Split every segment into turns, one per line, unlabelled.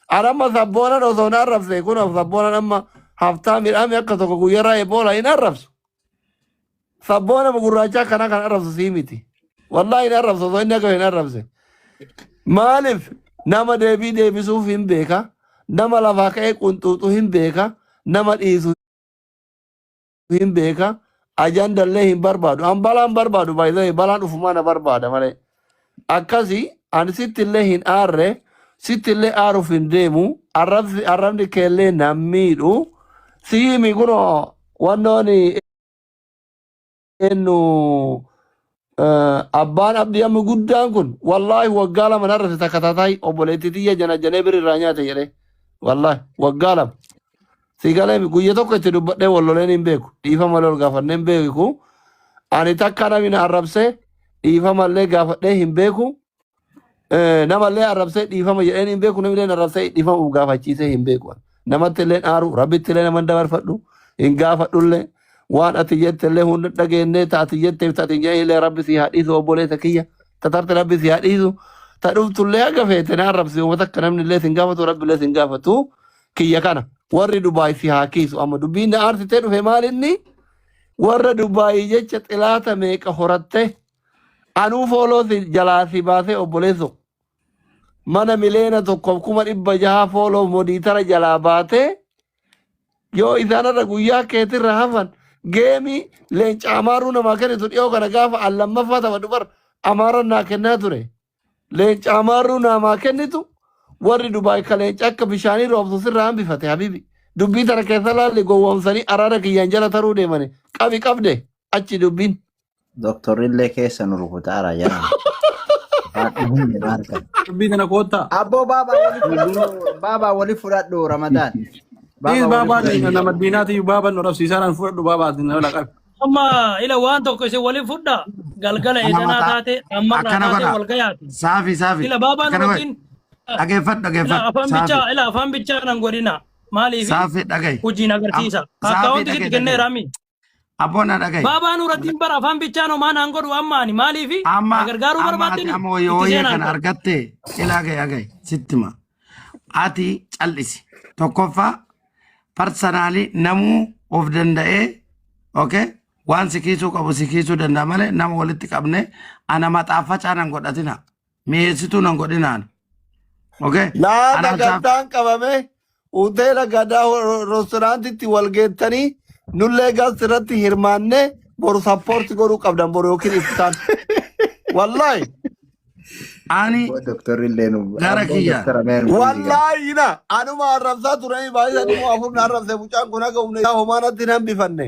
An amma sabboonan osoo hin arrabse kun sabboonan amma haftaa midhaame akka tokko guyyarraa eboola hin arrabsu. Sabboona gurraachaa kana kan arrabsu sii miti. Wallaahi hin arrabsu osoo inni akka hin arrabse. Maaliif nama deebii deebisuuf hin beeka, nama lafaa ka'ee qunxuuxu hin beeka, nama dhiisu hin beeka, ajandallee hin barbaadu. An balaan barbaadu baay'ee balaan ufumaa na barbaada malee. Akkasi ani sittillee hin aarre, sittillee aaruuf hin deemu, arrabsi arrabni keellee na miidhu. Siimi kunoo wannoon eenyu abbaan abdii amma guddaan kun wallaahi waggaa 2 narrase takka taataay obboleettii tiyya jana janee biri irraa nyaate jedhee wallaahi waggaa 2 si galee guyya tokko itti dubbadhee wal loleen hin beeku dhiifama malee ol gaafannee hin beeku ani takka namni na arrabsee dhiifama illee gaafadhee hin beeku Namallee arrabsee dhiifama jedheen hin beeku namillee arrabsee dhiifama of gaafachiisee hin beeku. Namatti illee aaru rabbitti illee nama hin dabarfadhu hin gaafadhullee waan ati jette illee hunda dhageennee taati jetteef taati hin jedhin illee rabbi si haa dhiisu obboleessa kiyya tatarte rabbi si haa dhiisu ta dhuftullee haga feete na arrabsi uummata akka namni illee sin gaafatu rabbi illee sin gaafatu kiyya kana warri Dubaay si haa kiisu amma dubbiin na aarsitee dhufe maal inni warra Dubaay jecha xilaata meeqa horatte Anuu fooloo si jalaa si baasee obboleesso. Mana 1,600,000 fooloo modiitara jalaa baatee yoo isaanirra guyyaa keetirra hafan geemii leenca amaaruu namaa kennitu dhiyoo kana gaafa an lammaffaa taphadhu bar amaaran naa kennaa ture. Leenca amaarruu namaa kennitu warri Dubaay ka leenca akka bishaanii roobsu sirraa hambifate habibi. Dubbii tana keessa laalli gowwoomsanii araara kiyyaan jala taruu deemani. Qabi qabde achi dubbiin.
Doktorrillee keessa nu rukutaara jedhan. Afaan dhuhumne maal kan.
Dubbii kana koottaa.
Abboo baabaa wali fudhadhu baabaa wali fudhadhu Ramadaan.
Dhiis
Baabaa wali
baabaan
fudhadhu.
nama diinaati baabaan nu dhabsiisaaraan fudhadhu baabaatiin nama laqabe.
Amma ila waan tokko isin waliin fudha galgala
Akkana
edanaa
mataa
taate ammarraa
akkana
taate
godha.
wal gayaati.
Saafi saafi.
Ila baabaan
Akkana godhi.
wajjin
Dhageeffadhu
ila
dhageeffadhu.
afaan
Saafi.
bichaa ila afaan bichaa nan godhina maaliifi
Saafi dhagahi.
hojiin agarsiisa.
Saafi
Akkaawunti
dhagahi
sitti
dhagahi.
kenneera mi?
Abboo na dhagahi.
Baabaa Nuuraddiin bara afaan bichaan homaa naan godhu amma ani maaliifi
Amma
na gargaaruu
amma ati
barbaaddani
amma wayya
itti
wayya
seenaan
kana
qaba.
argatte ila agahi agahi sitti hima. Ati callisi. Tokkoffaa parsanaalii namuu of danda'ee okay waan si kiisuu qabu si kiisuu danda'a malee nama walitti qabne ana maxaaffacaa nan godhatina. Mi'eessituu nan godhinaan. Okay?
Laata
Anaan saaf
gaddaan qabame hoteela gadaa restooraantitti wal geettanii nullee gas irratti hirmaannee boru sappoorti godhuu qabdan boru yookiin iftaan. Wallaahi.
ani
Abboo doktorrillee nu
gara
abboo
kiyyaan
doktora mee nu dhiisi gaa.
Wallaahi na anuma arrabsaa turanii baay'ee immoo afur na arrabse mucaan kun haga humna isaa homaa natti hin hambifanne.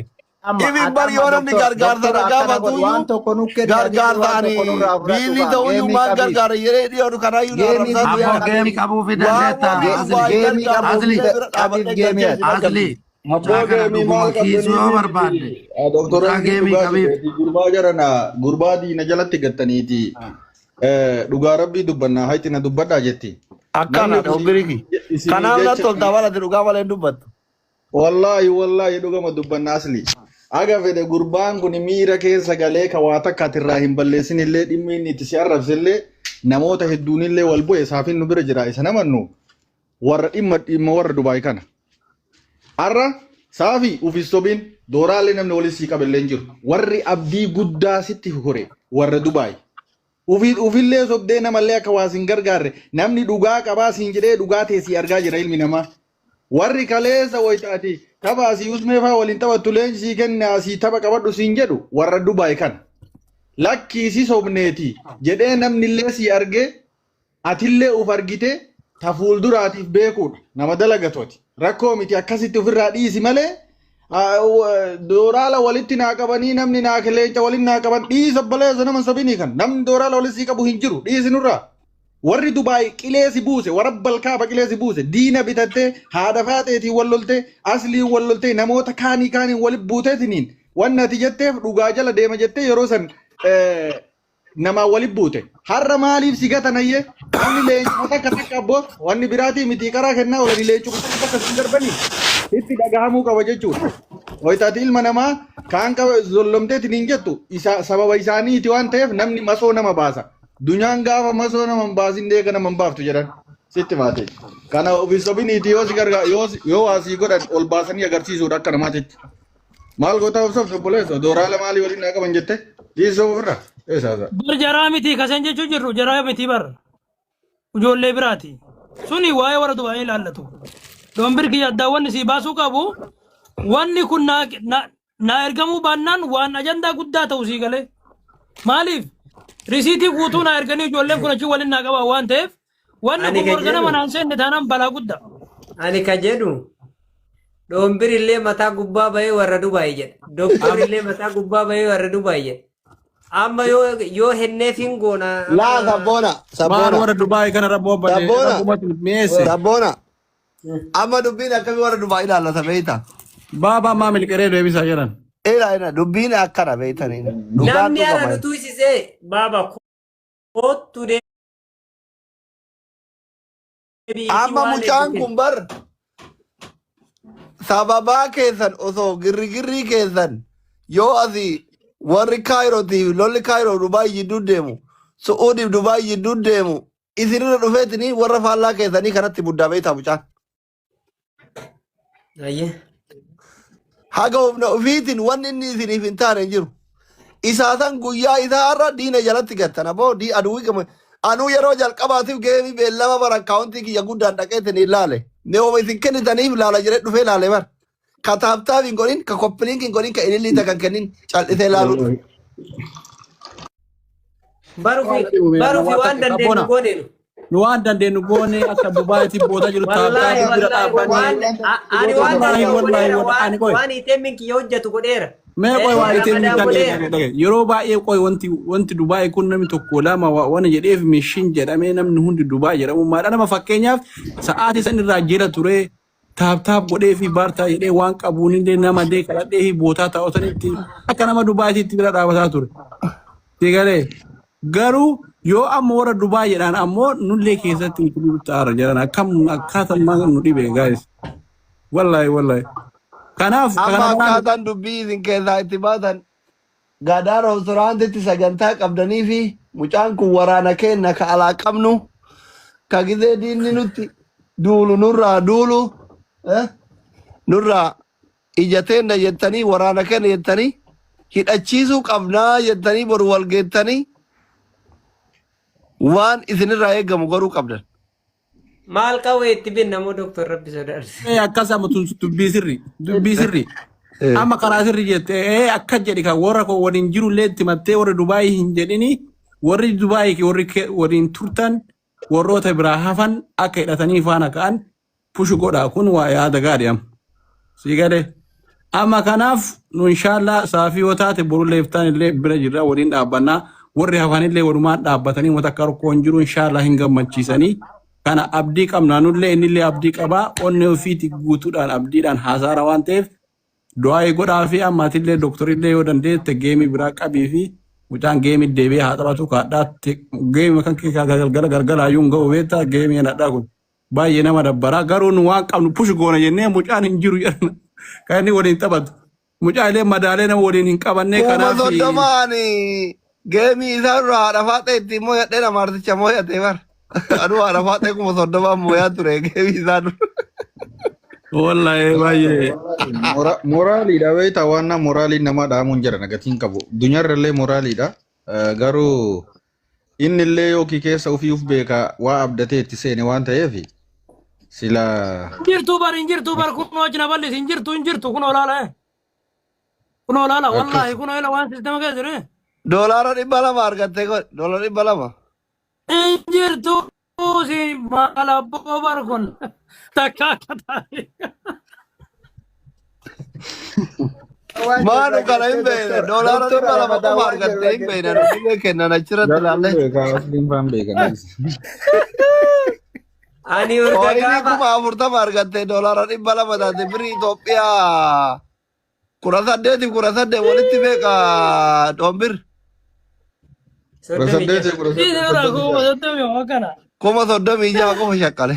Amma
Ibin
ati
bar
amma
yoo namni
doktor
gargaarsa
doktora
na
akkana godhu
gaafatuyyuu
waan tokko nu kenni atillee
gargaarsa
waan
ani
tokko nurraa fudhadhu
biilii
kaa
ta'uyyuu
geemii
maal
qabiif
gargaara jedhee dhiyoonu kanaayyuu na
geemii
arrabsaa
guyyaa
abboo
ture.
geemii
qabiif
qabuu fi
Waan
dandeetta
warri
asli
Dubaay
geemii
gargaaru
qabuuf
asli
illee bira
qabiif
dhaabadhee
geemii
galchee
ati.
isin
asli
argamsiisa.
mucaa
Abboo
kana
geemii
dhuguma
maal
kiisuu yoo
qabdaniifi
barbaadde
doktor
mucaa
Asliin
geemii
dhugaa
qabiif
jedheeti gurbaa jarana gurbaa diina jalatti gattaniiti dhugaa rabbii dubbannaa hayxina dubbadhaa jetti.
Akkana
Namni kun
dobbiriki.
isinii
Kanaaf natti
jecha
toltaa balati dhugaa malee hin dubbattu.
Wallaahi wallaahi dhugama dubbanna asli. Aga fedhe gurbaan kun miira keessa galee ka waa takka ati irraa hin balleessin illee dhimmi inni itti si arrabse illee namoota hedduun illee wal bu'e saafin nu bira jira isa namannu warra dhimma dhimma warra Dubaay kana. Har'a saafi ufis sobin dooraallee namni waliin sii qabe illee hin jiru. Warri abdii guddaa sitti hore warra Dubaay. Ufi ufillee sobdee namallee akka waa sin gargaarre namni dhugaa qabaa siin jedhee dhugaa tee sii argaa jira ilmi namaa. Warri kaleessa wayita ati tapha asii usmee faa waliin taphattu leenji sii kenne asii tapha qabadhu siin jedhu warra Dubaay kana. Lakkii si sobneeti jedhee namni illee sii argee atillee uf argitee ta fuulduraatiif beekuudha. Nama dalagatu ati. Rakkoo miti akkasitti ofirraa dhiisi malee dooraala walitti naa qabanii namni naa leenca walitti naa qaban dhiisa obboleessa nama hin sobinii kan namni dooraala walitti sii qabu hin jiru dhiisi nurraa. Warri Dubaay qilee si buuse, warra balkaaba qilee si buuse, diina bitattee, haadha faaxeetiin wal loltee, asliin wal loltee, namoota kaanii kaaniin walitti buuteetiniin wanni ati jetteef dhugaa jala deema jettee yeroo san namaan walitti buute. Har'a maaliif si gatan hayyee? Namni leencuma takka takka abboo wanni biraatii miti karaa kennaa oolanii leencuma takka takka siin darbanii itti dhagahamuu qaba jechuudha. Wayitaati ilma namaa kaan qaba zollomteetiin hin jettu isa sababa isaaniiti waan ta'eef namni masoo nama baasa. Dunyaan gaafa masoo nama hin baasin deega nama hin baaftu jedhan. Sitti maate. Kana ofi sobiniiti yoo si gargaa yoo waa sii godhan ol baasanii agarsiisuudha akka namaatitti. Maal gootaa of sobdu obboleessa dooraala maalii waliin naa qaban jette dhiisoo ofirra. Eessa
Bar jaraa miti kasan jechuu jirru jaraa miti bar. Ijoollee biraati. Suni waa'ee warra Dubaayii ilaallatu. Doonbir kiyya addaa wanni sii baasuu qabu wanni kun naa ergamuu baannaan waan ajandaa guddaa ta'u sii galee. Maaliif risiitii guutuu naa erganii ijoolleen kun achi waliin naa qaba waan ta'eef wanni
Ani
kun
ka
morgana
jedhu
manaan seenne taanaan balaa guddaa.
ani ka jedhu dhombir illee mataa gubbaa bahee warra Dubaay jedha. Doktor illee mataa gubbaa bahee warra Dubaay jedha. Amma yoo henneef hin goona
Laa
amma
sabboona
Maal
sabboona
warra Dubaay kana rabboo bade
sabboona
rabbumatu mi'eesse.
sabboona amma dubbiin akkamii warra Dubaay ilaallata beeyta.
Baabaa maa milqeree deebisaa jedhan.
Ila ila dubbiin akkana beeytaniin dhugaan
namni ara
dhugama.
nutu isisee baaba kottu deebiitii
Amma
waan
mucaan
hedduu
kun bar sababaa keessan osoo girrigirrii keessan yoo asii warri Kaayirootiif lolli Kaayiroo Dubaay jidduu deemu Su'uudiif Dubaay jidduu deemu isinirra dhufeetini warra faallaa keessanii kanatti buddaa beeytaa mucaan.
Ayyee.
Haga humna ofiitiin wanni inni isiniif hin taane hin jiru. Isaa san guyyaa isaa har'a diina jalatti gattan aboo dii aduwwi gama anuu yeroo jalqabaatiif geemii beellama bara akkaawuntii kiyya guddaan dhaqeetiin ilaale. Neewoma isin kennitaniif ilaala jedhee dhufee ilaale bara. Ka taaptaap hin godhin, ka koppiliink hin godhin, ka ilillii takka hin kennin cal'isee ilaaluu dhufe.
Baruufi waan dandeenyu
Sabboona.
goonenu.
Nu waan dandeenyu goone akka Dubaayitti boota jiru
Wallaahi
taaptaapii bira
wallaahi waan
dhaabbanne.
ani waan
Wallaahi
danda'u
wallaahi
godheera
wallaahi ani
waan
qoy.
waan iteen kiyya hojjetu godheera.
Mee qoy waan ittiin
Ramadaan
dhage
godheera.
dhage yeroo baay'ee qoy wanti Dubaay kun namni tokko lama waan jedheef mishin jedhamee namni hundi Dubaay jedhamu maadha nama fakkeenyaaf sa'aatii san irraa jela ture taap taap godhee fi baartaa jedhee waan qabuun illee nama dee kadhadhee fi bootaa taa'u sanitti akka nama Dubaayitti bira dhaabataa ture. Sigalee garuu yoo amma warra Dubaay jedhaan ammoo nullee keessatti hin ta'aara jedhan akkam akkaataa maal nu dhibe guys. Wallaahi wallaahi. Kanaaf
Amma
kana biraan
akkaataan dubbii isin keessaa itti baatan gadaa roostoraantitti sagantaa qabdanii fi mucaan kun waraana keenna ka alaa qabnu ka gizee diinni nutti duulu nurraa duulu nurraa ija teenna jettanii waraana keenya jettanii hidhachiisuu qabnaa jettanii boru wal geettanii waan isinirraa eegamu garuu qabdan.
Maal qawwee itti binna moo doktor Rabbi sodaadha.
Akkas amma tun dubbii sirri dubbii sirri amma karaa sirri jette akka jedhi kan warra koo waliin jiru illee itti mattee warra Dubaayii hin jedhini warri Dubaayii warri waliin turtan warroota biraa hafan akka hidhatanii faana ka'an pushu godhaa kun waa yaada gaarii amma. Sii galee. Amma kanaaf nu inshaallaa saafii yoo taate borullee iftaan illee bira jirra waliin dhaabbannaa warri hafanillee walumaan dhaabbatanii wanta akka rakkoo hin jiru inshaallaa hin gammachiisanii. Kana abdii qabna nullee innillee abdii qabaa onnee ofiiti guutuudhaan abdiidhaan haasaara waan ta'eef du'aa'ii godhaa fi ammaatillee dooktorillee yoo dandeette geemii biraa qabii fi mucaan geemii deebi'ee haa taphatu kaadhaatti geemii kan kee galgala galgalaayyuu hin ga'u beektaa geemii hadhaa kun baay'ee nama dabbaraa garuu nu waan qabnu push goona jennee mucaan hin jiru jedhan kan inni waliin taphatu mucaa illee madaalee nama waliin hin qabanne
Kuma
kanaaf
soddomaan geemii isaa irraa haadha faaxee ittiin mooyadhee namaarticha mooyate bar. Anuu haadha faaxee 30,000 mooyaa ture geemii isaa dura.
Wallahi baay'ee.
Moraaliidha beektaa waan moraaliin namaa dhaamuun jira nagatiin qabu. Dunyaarra illee moraaliidha. Garuu inni illee yookiin keessa ofii uf beeka waa abdatee itti seene waan ta'eef sila
Jirtu bar hin jirtu bar kunoo achi na bal'isi hin jirtu hin jirtu kunoo laala. Kunoo laala wallaahi kunoo ila waan sistema keessa jiru.
$200 argattee godhe $200.
Hin jirtu si maal abboo bar kun takka akka taate.
Maanu kana hin beekne $200 qofa argattee hin beekne nuti kennan achirratti ilaalle.
Ani urga
Ooyinii
gaafa
40,000 argattee $200 taate birrii Itoophiyaa 18 18 walitti meeqa dhombir
36.
Dhiisi irraa 30,000 akkana.
36,000 qofa shaqqale.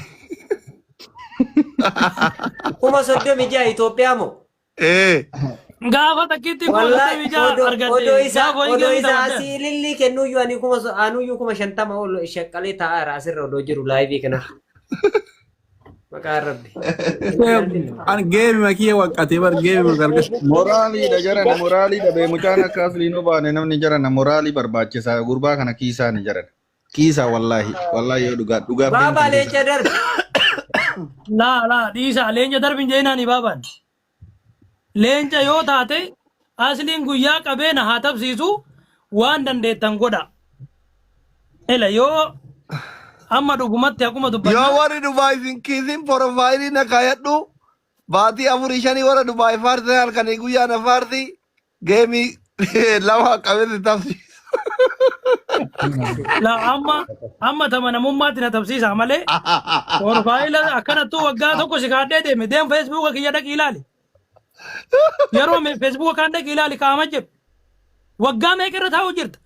36,000 Itoophiyaa moo?
Ee
Gaafa takkitti kuma
Wallahi
36
odoo
argatte.
isa
Gaafa wayii
odoo
geemii
isa
taphatte.
asii ilillii kennuyyuu ani anuyyuu 50,000 ol shaqqalee taa'aara asirra odoo jiru laayivii kana. Maqaan Rabbi.
An geemi makiyya waqqatee bar geemi galgal.
Moraaliidha jarana moraaliidha bee mucaan akka asliin obaane namni jarana moraalii barbaachisa gurbaa kana kiisaa ni jarana. Kiisaa wallaahi wallaahi yoo dhugaa dhugaa
Baabaa leenca darbi.
Laa laa dhiisaa leenca darbin jeenaani baabaan. Leenca yoo taate asliin guyyaa qabeena haa tabsiisu waan dandeettan godha. Ela yoo amma dhugumatti akkuma
Yoo
dubbanna
warri Dubaay sin kiisin porofaayilii na kaayadhu baatii afurii shanii warra Dubaay faarsi halkanii guyyaa na faarsi geemii lama qabeessi tabsiisa.
la amma amma tama namummaatti na tabsiisa malee porofaayila akkanattuu waggaa tokko si kaadhee deeme deem feesbuuka kiyya dhaqi ilaali. Yeroo feesbuuka kaan dhaqi ilaali kaa'ama jedhu. Waggaa meeqa irra taa'u jirta?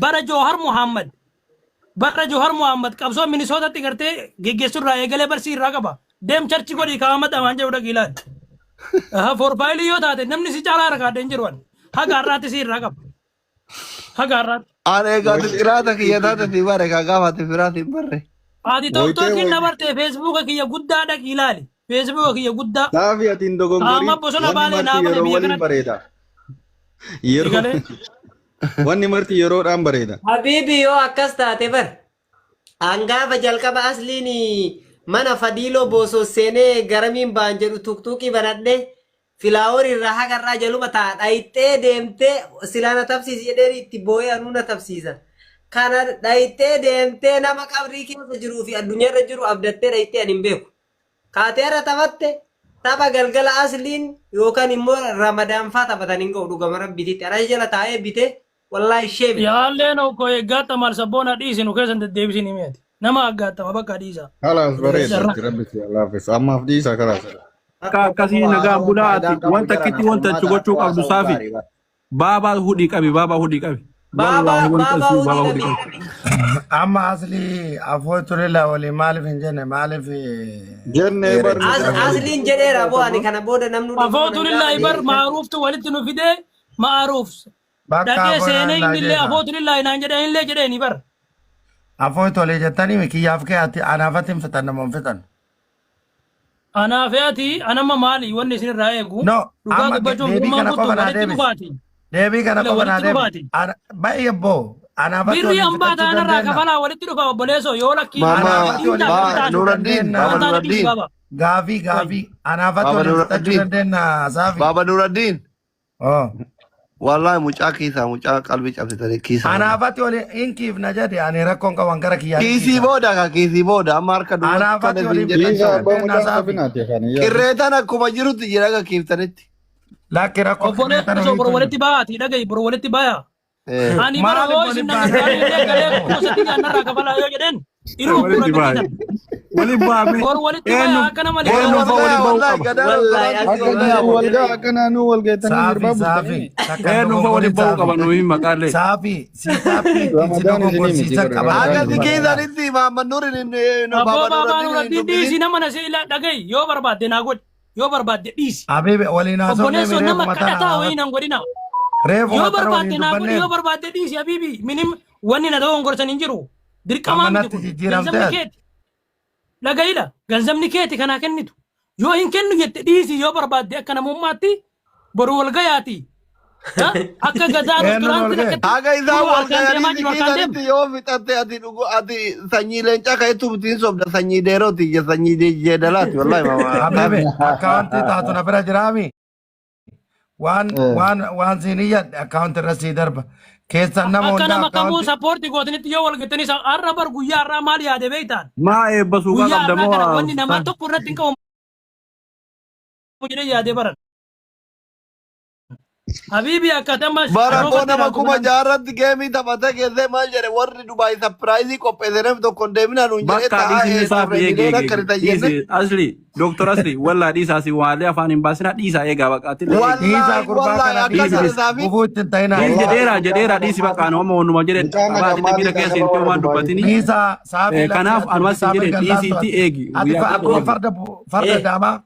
Bara Joohar Muhammad. Bara Joohar Muhammad qabsoo Minisootatti gartee geggeessuu irraa eegalee barsii irraa qaba. Deem charchi godhii kaa'ama dhamaan jedhu dhaqi ilaali. Forfaayilii yoo taate namni si caalaa irra kaadhee hin jiru ani. Haga har'aatti si irraa qaba. Haga har'aatti.
Ani egaa xiraata kiyya taate si bare kaa gaafa ati firaati hin barre.
Ati toktookiin na barte feesbuuka kiyya guddaa dhaqi ilaali. Feesbuuka kiyya guddaa.
Saafi ati hin dogongoriin
Amma bosona
wanni
baalee
marti
naa bane
yeroo
biyya
waliin
kanatti.
bareeda. Yeroo
Egalee.
wanni marti yeroodhaan bareeda.
Habiibi yoo akkas taate bar. Hangaafa jalqaba asliin mana Fadiiloo boosoo seenee garamiin ba'an jedhu tuktuqii banadhe filaawor irraa haga irraa jaluma ta'a dhayixee deemtee silaa na tabsiisi jedheen itti boo'ee anuu na tabsiisa. Kana dhayixee deemtee nama qabrii keessa jiruu fi addunyaarra jiru abdattee dhayixee ani hin beeku. Kaatee irra taphatte tapha galgala asliin yookaan immoo ramadaan faa taphatan hin ga'u dhugama rabbiititti. Anas jala taa'ee bitee wallaahi sheemi.
Yaalleen okko eeggatta maal sabboona dhiisi nu keessan deddeebisin himeeti. Nama aggattama bakka dhiisa.
Kalaas bareeda itti rabbi si laafis ammaaf dhiisa kalaas.
Akka akkasii nagaan bulaa ati wanta akkitti wanta achi gochuu qabdu saafi. Baabaa hudhii qabi baabaa hudhii qabi.
Baabaa
Wallaahi wanta
baabaa
asii baabaa
hudhii
hudhii
qabi.
qabi.
Amma asli afoo ture la walii maaliif hin jenne maaliif
Jennee barni
Asliin jedheera boo ani kana booda namni
Afootu lillahi bar maaruuftu walitti nu fidee maaruuf.
Bakka
Dhaqee
afoo
seenee
naan
inni illee
jeeta.
afootu lillahi naan jedhee illee jedheeni bar.
Afoo tolee jettanii kiyyaaf kee ati anaafatti hin fitan nama hin fitan.
Anaaf ati anamma maali wanni isin irraa eegu?
No,
Dhugaa
amma
dubbachuun
deebii
firummaan
kana
kuttu
qofa naa
walitti
deebisi.
dhufaati.
Deebii kana
Ila
qofa naa
walitti
deebisi.
dhufaati.
Baay'ee boo anaafatti
Birrii
waliin
hambaa
fixachuu
taanarraa
dandeenya.
kafalaa walitti dhufa obboleessoo yoo lakkii
Mama
Anaafatti waliin
ba
fixachuu
Nuraddiin
dandeenya.
Baba
waan taane dhiisi
Nuraddiin
baaba.
Gaafii gaafii anaafatti
Baba
waliin fixachuu
Nuraddiin
dandeenya saafi.
Baba Nuraddiin
Oh.
wallahi mucaa kiisaa mucaa qalbii cabsitanii kiisaa.
Anaafatti waliin hin kiifna jedhe ani rakkoon qaban gara kiyyaa
Kiisii
kiisa.
booda ka kiisii booda amma harka duwwaatti kana
Anaafatti
siin
waliin
jedhan.
Dhiisa
fixachuu
abbaa
dandeenya
mucaa
saafi.
sabinaati afaan iyyaa.
Qirreetaan akkuma jirutti jira akka kiiftanitti.
Lakki rakkoo qirreetan
Obboleessoo bor
waliitu
walitti baati dhagahi bor walitti baya. Ani bara
Maaliif
hoo
waliin
isin
baane?
namni illee galee kuusatti nyaannarraa kafalaa yoo jedheen inuma
Walitti
bu'uura
baay'ee.
gadiidha.
Waliin baame.
Bor walitti baya akka nama
Eenyu
liqaa
fa waliin bahuu
Wallahi
qaba.
gadaan
Wallahi
restauraantii
Akka
wal gayaa
naannoo
bor.
wal gaa akka naannoo wal geettanii
Saafi
sirbaa
saafi
bultanii.
takka hin
Eenyu fa waliin
dogongoriin
bahuu
saafi.
qaba nuyi maqaalee.
Saafi si saafi itti si
Ramadaan isinii miti
dogongorsiisan
bara
qaba.
Akka
Ramadaan
si
isinii.
kiisanitti Mahammad Nurin
Abboo
Baba
baabaa
Nuraddiin hin
Nuraddiin
dubbisin.
dhiisi nama na si dhagahi yoo barbaadde naa godhi yoo barbaadde dhiisi.
Habibi waliin haasofnee
Obboleessoo nama
reefuma tana
kadhataa wayii nan godhina.
reefuma
Yoo
tana
barbaadde
waliin
naa godhi yoo
dubbanneef
barbaadde dhiisi habiibi minim wanni na dogongorsan hin jiru. Dirqamaa
amma
miti
natti
kun
jijjiiramtee
ganzabni
ati.
keeti. Dhagahila ganzabni keeti kanaa kennitu. Yoo hin kennu jette dhiisi yoo barbaadde akka namummaatti boru wal gayaati. Akka gadaa
Eenyuun wal
resturaantiin
gahe?
akkatti
Haga isaan
kunoo
wal
harkaan deemaa
gayanii
jiru
si
harkaan deema.
kiisanitti yoo fixatte ati dhugu ati sanyii leencaa ka'etu bitiin sobda sanyii deerooti je sanyii jeedalaati wallahi mama.
Habibi akkaawuntii taatu na bira jiraami. Waan waan waan siin iyyadhe akkaawuntii irra sii darba. Keessan nama
Akka
hundaa
nama kamuu
akkaawuntii
sappoortii gootanitti yoo wal gattanii har'a bar guyyaa har'aa maal yaade beektaan?
Maa eebba suuqaa
Guyyaa
qabda
har'aa
moo
kana wanni namaa tokko irratti hin qabamu jedhee yaade baran. Habiibi akkatama
Bara koo
karoofatti
nama
irraa
kuma
gubunan.
jaarratti geemii taphatee keessee maal jedhe warri Dubaay sapiraayizii qopheesse namni tokko hin deeminaa nuun jedhee
Bakka
taa'aa
dhiisni isaaf
turre
eege
miliyoona
eege
akka hin tayyenne.
dhiisi asli dooktor asli wallaa dhiisaa si waalee afaan hin baasina dhiisaa eegaa baqaatti illee eegi.
dhiisaa
Wallaahi
gurbaa
wallaahi
kana
akka
Dhiisi
dhiisaa
dhiisi.
saafi
gufuu ittiin ta'inaa.
Dhiisi
Wallaahi
jedheera jedheera
mucaan
dhiisi baqaan hooma wannuma jedhe
mucaan
abaati
nagaa
miira
maalii
keessa
nama
hin
warra
waan
Dubaayii.
dubbatini.
Dhiisaa saafi lakki
Kanaaf
ati
anumas
bitaa
hin jedhe
mirga
dhiisi
laaltu
itti
ati.
eegi
Ati
guyyaa tokko
akkuma
eegi.
farda farda
Eh.
daamaa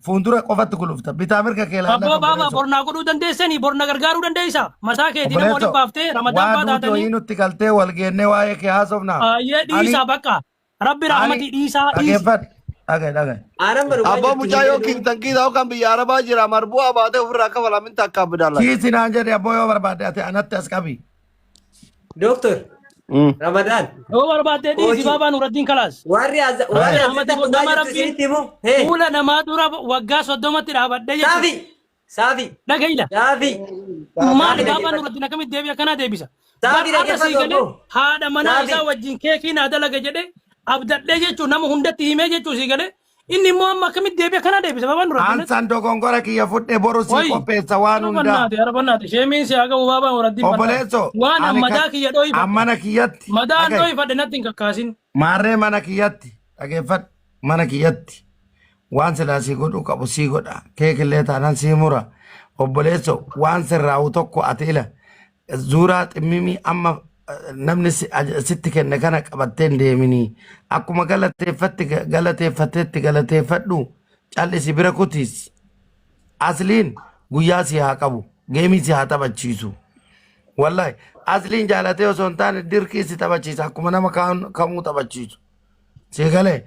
fuuldura qofatti gulufta. Bitaa mirga kee
Abboo
laallatu
baaba
obboleessoo.
bornaa godhuu dandeessanii borna gargaaruu dandeessa. Mataa keetii nama waliin
Obboleessoo
baaftee ramadaan
waa
faa
nuti
taatanii
wayii nutti galtee wal geennee waa'ee kee haasofnaa.
ayyee
Ani
dhiisaa bakka. Rabbi
Ani
rahmatii dhiisaa dhiisi.
dhageeffadhu. Dhagaye dhagaye.
Aanan baru waan
Abbaa
jirtu hin
mucaa yoo
jedhu.
kiiftan kiisaa kan biyya Arabaa jira marbu'aa baatee ofirraa kafala min takka abdalla.
Kiisi naan jedhe abboo yoo barbaadde ati anatti as qabi.
Doctor Ramadaan.
Yoo barbaadde dhiisi
Koochi.
baabaa Nuraddiin kalaas.
Warri
Rabbi
warri
rahmatii
asirratti dhugaa
nama
jirtu
rabbiin
isinitti himu. Hee.
fuula namaa dura waggaa 30tti dhaabadhee jechuudha.
Saafi. Saafi.
Dhagayila.
Saafi.
Maali
Saafi
baabaa
dhaggeeffadhu.
Nuraddiin akkamitti deebii akkanaa deebisa? Bar
Saafi
har'a sii
dhaggeeffadhu
galee
abboo.
haadha manaa
Saafi.
isaa wajjin keekii naa dalaga jedhee abdadhee jechuun nama hundatti himee jechuu sii galee inni immoo amma akkamitti deebii akkanaa deebisa baabaa Nuraddiin.
Ansaan dogongora kiyya fudhe boru sii
Wayi.
qopheessa waan hundaa.
Arabannaati arabannaati sheemiin si haa ga'u baabaa Nuraddiin bal'aa.
Obboleessoo
Waan
ani
madaa
kan
kiyya dhooyifadhe.
mana kiyyatti
Madaan
dhagaye.
dhooyifadhe natti hin kakkaasin.
Maarree mana kiyyatti dhageeffadhu mana kiyyatti waan silaa sii godhuu qabu sii godha keekillee taanaan sii mura obboleessoo waan sirraa'u tokko ati ila zuuraa ximmimii amma namni sitti kenne kana qabattee hin deeminii akkuma galateeffatti galateeffatteetti galateeffadhu callisi bira kutiis asliin guyyaa si haa qabu geemii si haa taphachiisu. Wallahi asliin jaalatee osoo hin taane dirqii si taphachiisa akkuma nama kamuu taphachiisu. Si galee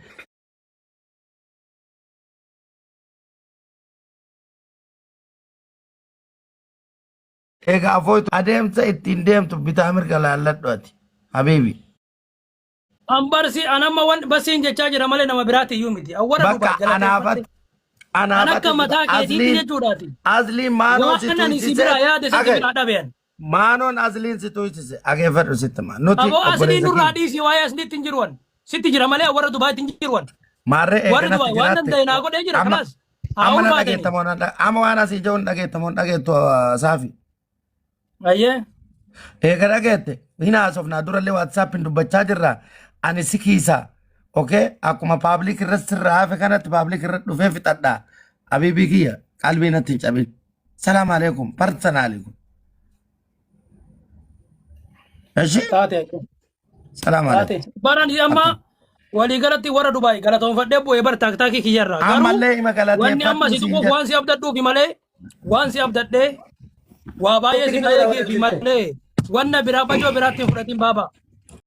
egaa afooytu adeemsa ittiin deemtu bitaa mirga laalladhu ati habiibi.
An barsi an amma wan basiin jechaa jira malee nama biraati iyyuu miti. An warra
Bakka
Dubaay
anaafatti
galateeffadhe. An
anaafatti
akka mataa keetiitti
asliin
jechuudhaati.
asliin maanoon si
Waan ani si
tuysise
biraa yaade sitti
dhagaye
biraa dhabean.
maanoon asliin si tuysise ageeffadhu sitti maa nuti
Aboo asliin
obboleessa
nurraa
keenya
dhiisii waa'ee asliitti hin jiruwan. Sitti jira malee warra Dubaayitti hin jiruwan.
maarree
Warri
eeganatti
Dubaay waan
jiraatte
danda'e naa godhee jira
amma
kalaas. Haa
amma na
ulfaatanii.
dhageettamoon amma waan asii jiru hin dhageettamoon dhageettu saafi.
Ayyee.
Eega dhageette hin haasofnaa durallee waatsaappiin dubbachaa jirra. Ani si kiisa. Okay? Akkuma paablik irratti sirra hafe kanatti paablik irra dhufee fixadha. Abiibii kiyya qalbii natti hin cabin. Salaam alaikum. Parsanaalii kun. Eshi?
Taate.
Salaam
Taate.
alaikum.
Baran amma waliigalatti warra Dubaay galatoonfadhee bu'ee bar taaktaakii kiyyarraa. Garuu
Ammallee hima
wanni amma
galateeffadhu
si
siin
tuquuf
jedha.
waan si abdadhuufi malee waan si abdadhee waa baay'ee si
Topic dura
eegeefi malee wanna biraa bajoo biraatti hin fudhatin baaba.